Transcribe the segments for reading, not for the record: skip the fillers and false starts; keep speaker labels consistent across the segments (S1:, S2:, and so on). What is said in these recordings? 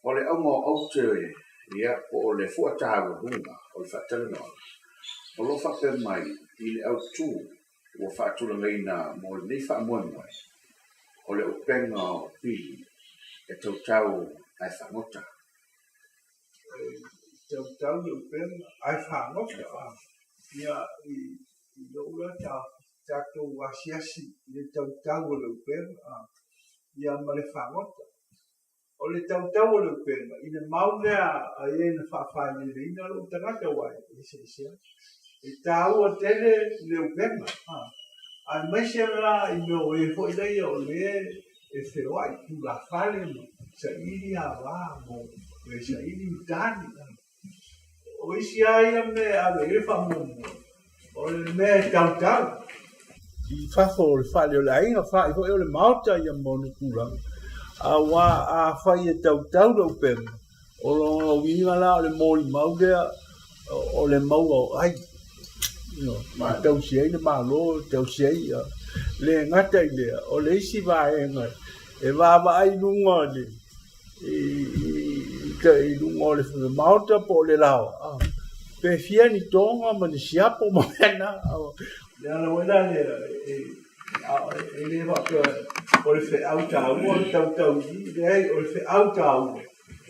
S1: O le auga o aute, ia, po o le fua taualuga o le faatalanoaga, o lo o faapea mai i le autu ua faatulagaina mo lenei faamoemoe, o le upega o pili e tautau ae fagota.
S2: E tautau le upega ae fagota. Ia, i lou la taofi, tatou asiasi i le tautau o le upega, ia ma le fagota. O le tautau o le upega, i le mau lea a e na faafaileleina lou tagata aua e eseese ai. E taua tele le upega, aemaise la i mea o e foi laia o le e feoai tulafale ma saili ava mo e saili ni tali. O isi lava ia mea e ave i ai le faamuamua, o le mea e tautau i fafo o le fale o le aiga, fa'i foi o le maota ia ma ona tulaga. Aua afai e tautau le upega, o lona uiga la o le molimau lea o le maua o ai e tausi ai le Malo, e tausi ai ia. Le gata i lea, o le isi vaega e vaavaai i luga o le i luga o le maota po o le laoa, pe fia ni toga ma ni siapo ma mea na. O le ala foi la lea, e le faapea o le feau taua o le tautau i i, leai o le feau taua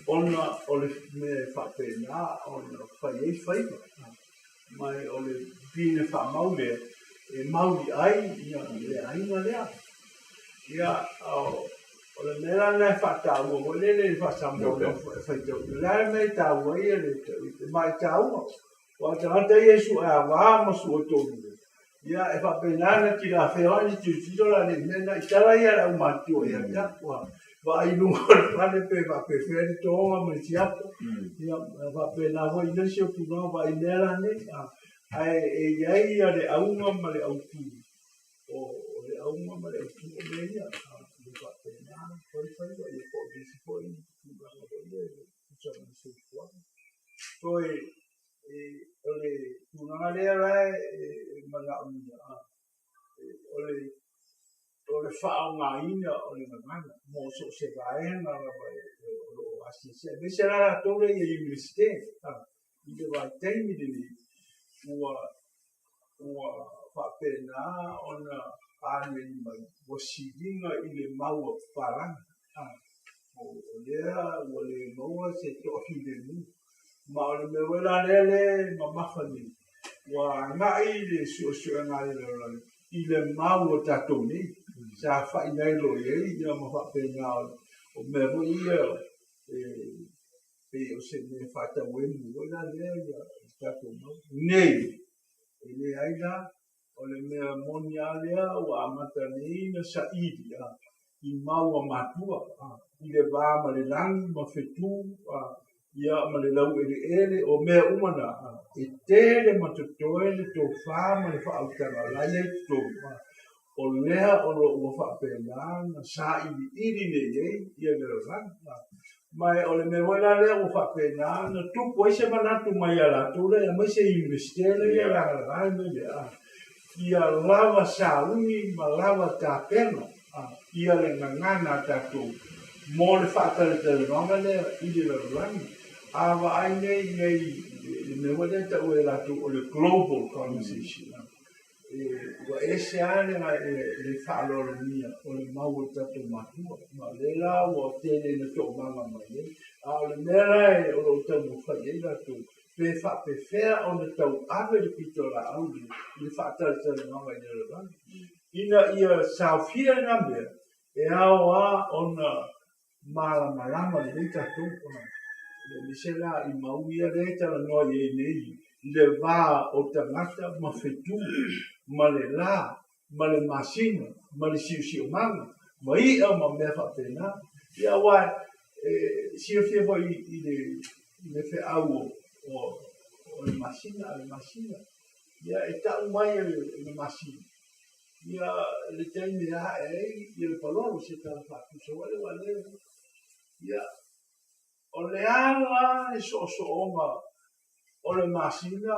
S2: ona o le mea e faapena ona fai ai faiva. Ma o le pine faamau lea e mauli ai le aiga lea. Ia, o le mea la lena e faataua foi lele i le faa-Samoa e faitau, o le a le mea e taua ai le ma e taua. Aua o tagata ia e sue ava ma sue tonu, ia e faapena ona tilafea ai le tilotilo la i mea na, i tala ia a le aumatutua ia te au. Ua vaai i luga o le fale pe faapefea le toga ma le siapo, ia faapena foi i nisi o tulaga, vaai mea la nei. Ae e i ai ia le auga ma le autu o le auga ma le autu o mea ia, ia faapena fai faiva, ia po o nisi foi tulaga foi ia e tusa ma le soifuaga. Toe o le tulaga lea la e manaomia, o le faaaogaina o le gagana mo so o se vaega lava o lo o asiasi ai. Aemaise la latou lea i Iunivesite i le vaitaimi lenei ua faapena ona aliali mai ua siliga i le mau a papalagi. O lea ua le maua se toafilemu. Ma o le mea foi la lea e mamafa nei, ua agai le suesuega a le lalolagi i le mau a tatou nei sa fa'i ai loa i ai ia ma faapena o mea foi ia e pei o se mea faatauemu foi la lea ia tatou mau nei. E leai la, o le mea moni lava lea ua amata nei na saili i mau a matua i le va ma le lagi ma fetu ia ma le laueleele o mea uma na e tele ma totoe le tofa ma le faautaga la e i ai i totonu. O lea o lo o ua faapena na sailiili nei ai ia le lalolagi. Ma o le mea foi la lea ua faapena na tupu ai se manatu mai ia latou lea, aemaise i Iunivesite lea e lagalaga le mea lea, ia lava sauni ma lava tapena ia le gagana a tatou mo le faatalatalanoaga lea i le lalolagi. A vaai nei i le mea foi lea e taua e latou o le global conversation, ua ese lava le faaaloalogia o le mau o tatou matua, ma o lea la ua tele ina toomaga mai ai. A o le mea la o lo o taumafai ai latou, pe faapefea ona tauave le pitolaau lea i le faatalatalanoaga i le lalolagi, ina ia saofia lena mea, e ao lava ona malamalama lelei tatou. Aemaise la i mau ia lea e talanoa i ai nei, i le va o tagata ma fetu, ma le la, ma le masina, ma le siosiomaga, ma i'a ma mea faapena. Ia aua e silafia foi i le feau o le masina, a le masina, ia e tau mai e le masina, ia le taimi e ae ai ia le palolo, se tala faatusa foi lea, aua lea, ia, o le a la le soosooga o le masina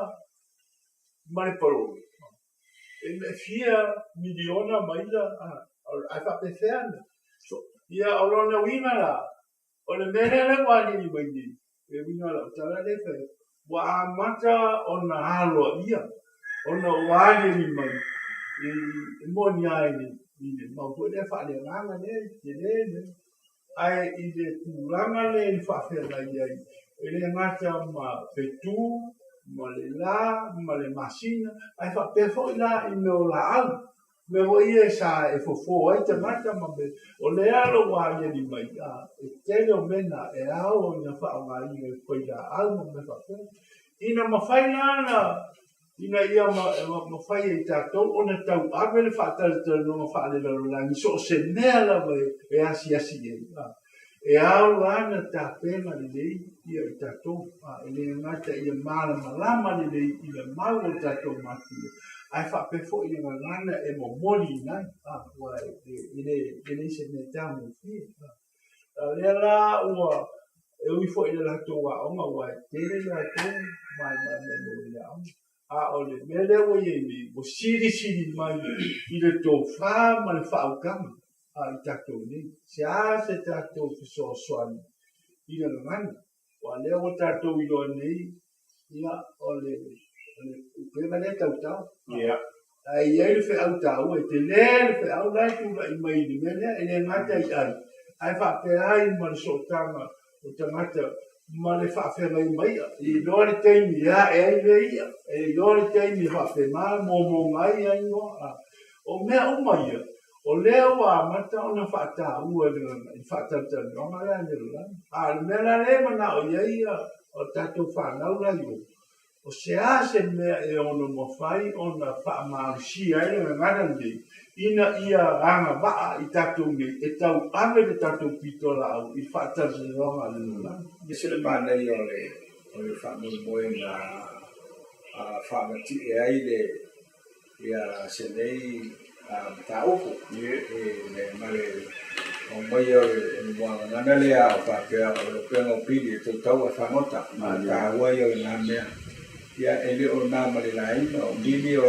S2: ma le palolo? E fia miliona maila, ae faapefea na? Ia, o lona uiga la, O le mea lea lea ua aliali mai nei, e uiga i lau tala lea e fai atu, ua amata ona aloaia ona ua aliali mai e moni lava i le mau foi lea faaleagaga lea e tele le ae i le tulaga lea i le faafeagai ai, e le gata ma fetu ma le la ma le masina, ae faapea foi la i mea o laau. Mea foi ia sa e fofo ai tagata ma mea, o lea o lo o ua aliali mai, a, e tele o mea na e ao ona faaaogaina i failaau ma mea faapea. Ina mafai la ona, ina ia mafai e i tatou ona tauave le faatalatalanoaga faalelalolagi i so o se mea lava e asiasi i ai, a. E ao la ona tapena lelei ia i tatou, e le gata ia malamalama lelei i le mau o tatou matua, ae faapea foi i le gagana e momoliina ai, aua e leai se mea e taugofie. A o lea la ua e ui foi i le latou aoga, aua e tele i latou malamalama i le aoga, a o le mea lea ua i ai nei, ua silisili mai i le tofa ma le faautaga a i tatou nei. Se a se tatou fesoasoani i le gagana, aua o lea ua tatou iloa nei, ia, o le upega lea e tautau.
S1: Ia.
S2: Ae i ai le feau taua, e tele le feau la e tulai mai i le mea lea, e le gata i ai, ae faapea ai ma le sootaga o tagata ma le faafeagai mai ia. E iloa le taimi e ae ai le ia, e iloa le taimi e faapena momoga ai ia igoa. O mea uma ia, O lea ua amata ona faataua i le faatalatalanoaga lea a le lalolagi. A o le mea la lea e manao i ai o tatou fanau la i o, o se a se mea e ono mafai ona faamalosia ai le gagana lenei ina ia agavaa i tatou nei e tauave le tatou pitolaau i le faatalatalanoaga a le lalolagi.
S3: E ese le manaia o le faamoemoe na faamatie ai le ia se nei mataupu ma le aumaia o le muagagana lea o faapea o le upega o pili e tautau ae fagota. O le taua ia o lena mea. Ia e le o na ma le laina o pili o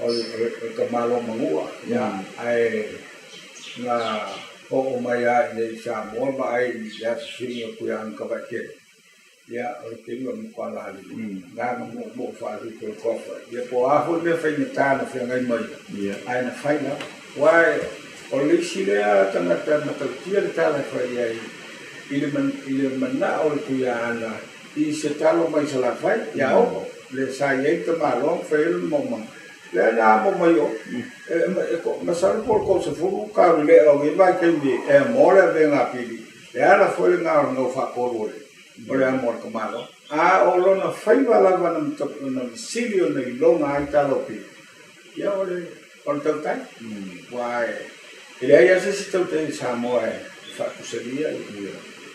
S3: le tamaloa manua, ia ae na oo mai lava i inei i Samoa vaai i le asiasiga o Tuiaana Kavaitele. Ia, o le taimi o le matua lalelei, na na moomoo faalupe o le toafa. Ia, po o a foi mea faigata na feagai mai, ae na fai lava. Aua o le isi lea tagata e matautia le tala e fai ai i le manao o le Tuiaana i se talo mai Salafai ia Olo, lea sa i ai le tamaloa ma fai ai lona maumaga. Lea na amo mai o, masalo po o le 30 taulelea o lenei vaitaimi e amo le avega a Pili. E ala foi lena o le gaufaatolu o le o le amo a le tamaloa. A o lona faiva lava na masili ona iloga ai tala o pili, ia o le o le tautai. Aua e leai lava se isi tautai i Samoa e faatusalia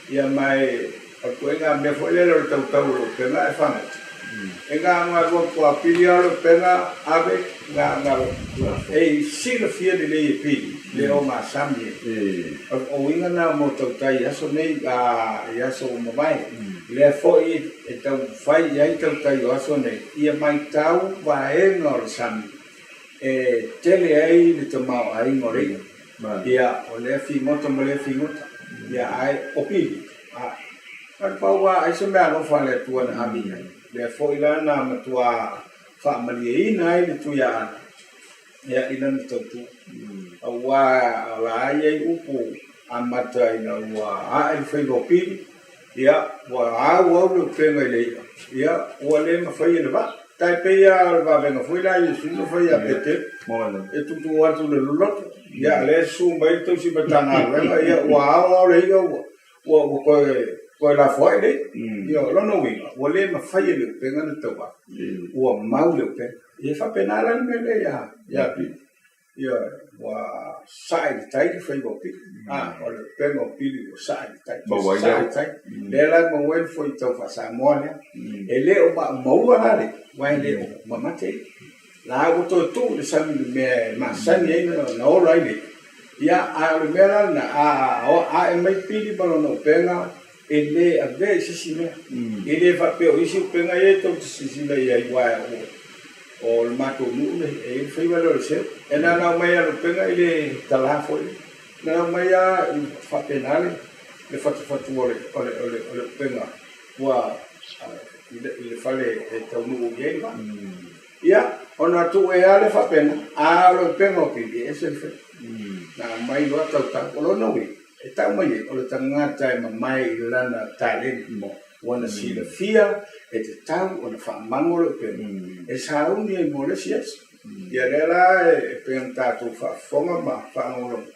S3: ia ma e o le ituaiga mea foi lele o le tautau o le upega ae fagota. E na o le matua pili lava o le upega ave na na e silafia lelei e pili le ogasami e. O uiga na mo tautai i aso nei i aso ua mavae. Lea foi e taumafai i ai tautai o aso nei ia maitau vaega o le sami e tele ai le tamaoaiga o le i'a. Ia o lea figota ma lea figota. Ia ae o pili. Na o le pau lava, ai se meaalofa a le Atua na ave i ai. Lea foi la na matua faamalieina ai le Tuiaana ia i lana tautua. Aua o la e i ai upu amata ina ua ae le faiva o pili, ia ua auau le upega i le i'a, ia ua le mafai e le vaa. Tai pei lava o le vavega foi la a Iesu na fai ia Peteru, e tuutuu atu i le loloto, ia lea e susu mai le tausi Matagaluega, ia ua ao ao le i'a ua ua ua toe toe lafoai le i'a. Ia o lona uiga, ua le mafai e le upega ona tauave, ua mau le upega. Ia e faapena la le mea lea ia ia Pili. Ia ua sae i le tai le faiva o Pili. A, o le upega o Pili ua sae i le tai.
S1: Maua ai
S3: Sae i le tai. Lea la e maua ai le fuaitau faa-Samoa lea. E le o maua la le, aua e le o mamate ia. La ua toe tuu i le sami i le mea e masani ai na ola ai le ia, a o le mea la lena, a ae mai Pili ma lona upega, e le avea i se isi mea. E le faapea o isi upega ia tou te silasila i ai, aua o le matou nuu e i ai le faiva lea o le seu. E na ona aumai lava o le upega e le tala foi. Na aumai lava faapena le le fatufatu o le o le o le o le upega ua i le i le fale e taunuu i ai le vaa. Ia, ona tuu ai lava lea faapena, a o le upega o Pili, e ese le faiga. Na aumai loa tautau. O lona uiga, e tau mai ai, o le tagata e mamae i lana taleni, ua na silafia e tatau ona faamago le upega, e sauni ai mo le isi aso. Ia lea la e pei ona tatou faafofoga ma faalogologo,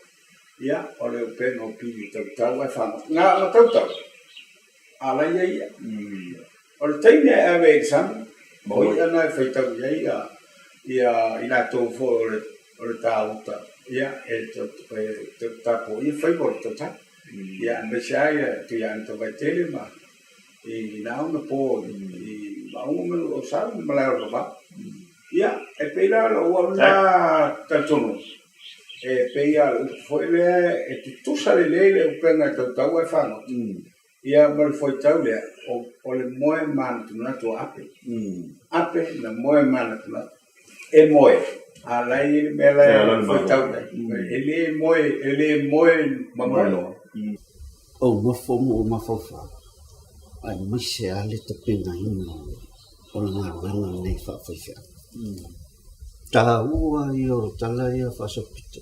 S3: ia, o le upega o Pili e tautau ae faagogo. Na ona tautau, a la ia ia. O le taimi e ave ai i le sami, o i'a na e faitau i ai ia i latou foi o le tauta, ia, e tapuaia faiva o le tautau. Ia, aemaise lava ia Tuiaana Vaitele ma i na ona po i Maauga ma Nuuausau ma Malae o le Vavau. Ia, e pei la o lou au lena talitonuga, e pei lava o le upu foi lea e tutusa lelei le upega e tautau ae fagota. Ia ma le fuaitau lea, o le moe manatunatu o Ape. Ape na moe manatunatu. E moe, a la e i ai le mea la e fuaitau i ai. E le moe, e le moe ma moe.
S4: Ou nofo ma ou mafaufau, aemaise lava le tapenaina o le galuega lenei faafaifeau. Taua ia o tala ia faasapito,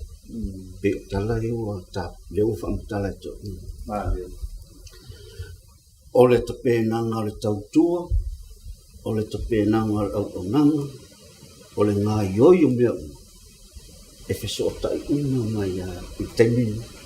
S4: pei o tala ia ua lea ua faamatala e toeaiina. O le tapenaga o le tautua, o le tapenaga o le auaunaga, o le gaoioi o mea uma, e fesootai uma mai lava i le taimi lenei.